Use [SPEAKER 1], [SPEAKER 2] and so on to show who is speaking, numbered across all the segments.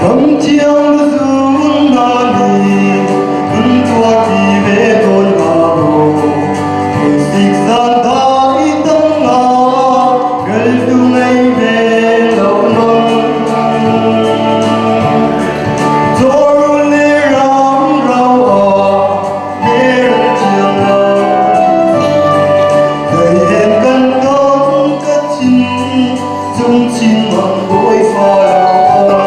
[SPEAKER 1] Ramthiang zun na nih hun tuarpi ve tawn hna maw? Khuasik zan dai tangah reltu ngei ve lo mang. Cawrun le ramro ah hmerang thiang lo. Zei kan dong ka thin cung chin mang bawi fa lo.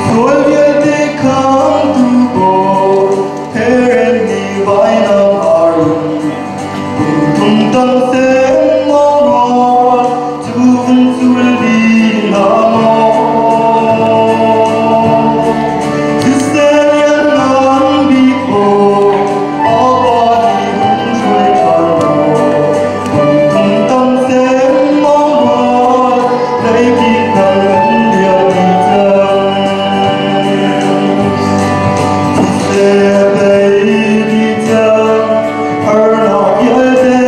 [SPEAKER 1] Sual vialte khamtu Bawi, hermi vainam arin, kum thum tam sen mong rual, cu vun sul ding na maw. Thisen lian ngan bik Bawi, a pa nih hun hruai ṭhan maw. Kum thum tam sen mong rual, leikip dang an liam dih cang. Thisen tei dih cang, harnak vialte,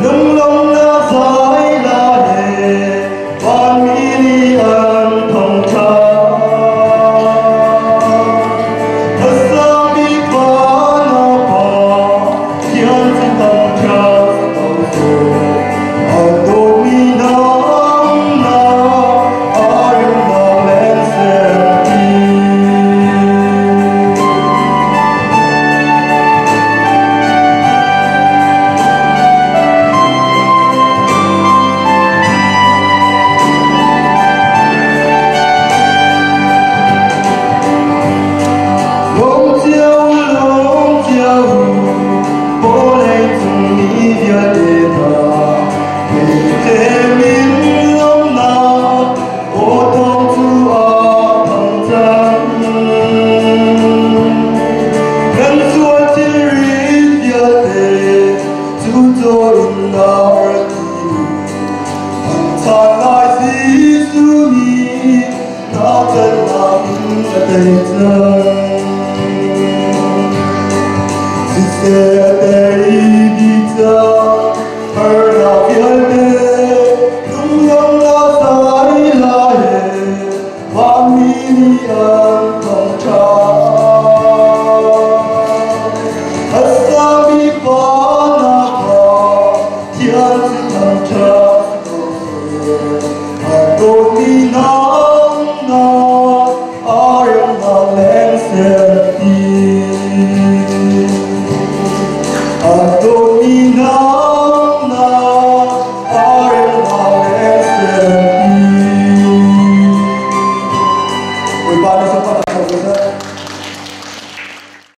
[SPEAKER 1] lunglawmhnak zai la he, vanmi nih an thangṭhat. A sang bik van a Pa, Thiang cu thangṭhat ko sawh. A dawtmi nangnak, a remnak leng serpi. Lawm cio, lawm cio, vawlei cung mi vialte hna, Bethlehem in lawmhnak aw thawng cu a thang cang. Kan sual thilri vialte cu caw in a rak ti. An chan lai Jesuh nih na cannak in a tei cang. Siseh a tei dih cang, harnak vialte, lunglawmhnak zai lai he, vanmi nih an thangṭhat. A sang bik van ah kha thiang cu thangṭhat ko seh. A dawtmi nangnak, a remnak leng ser.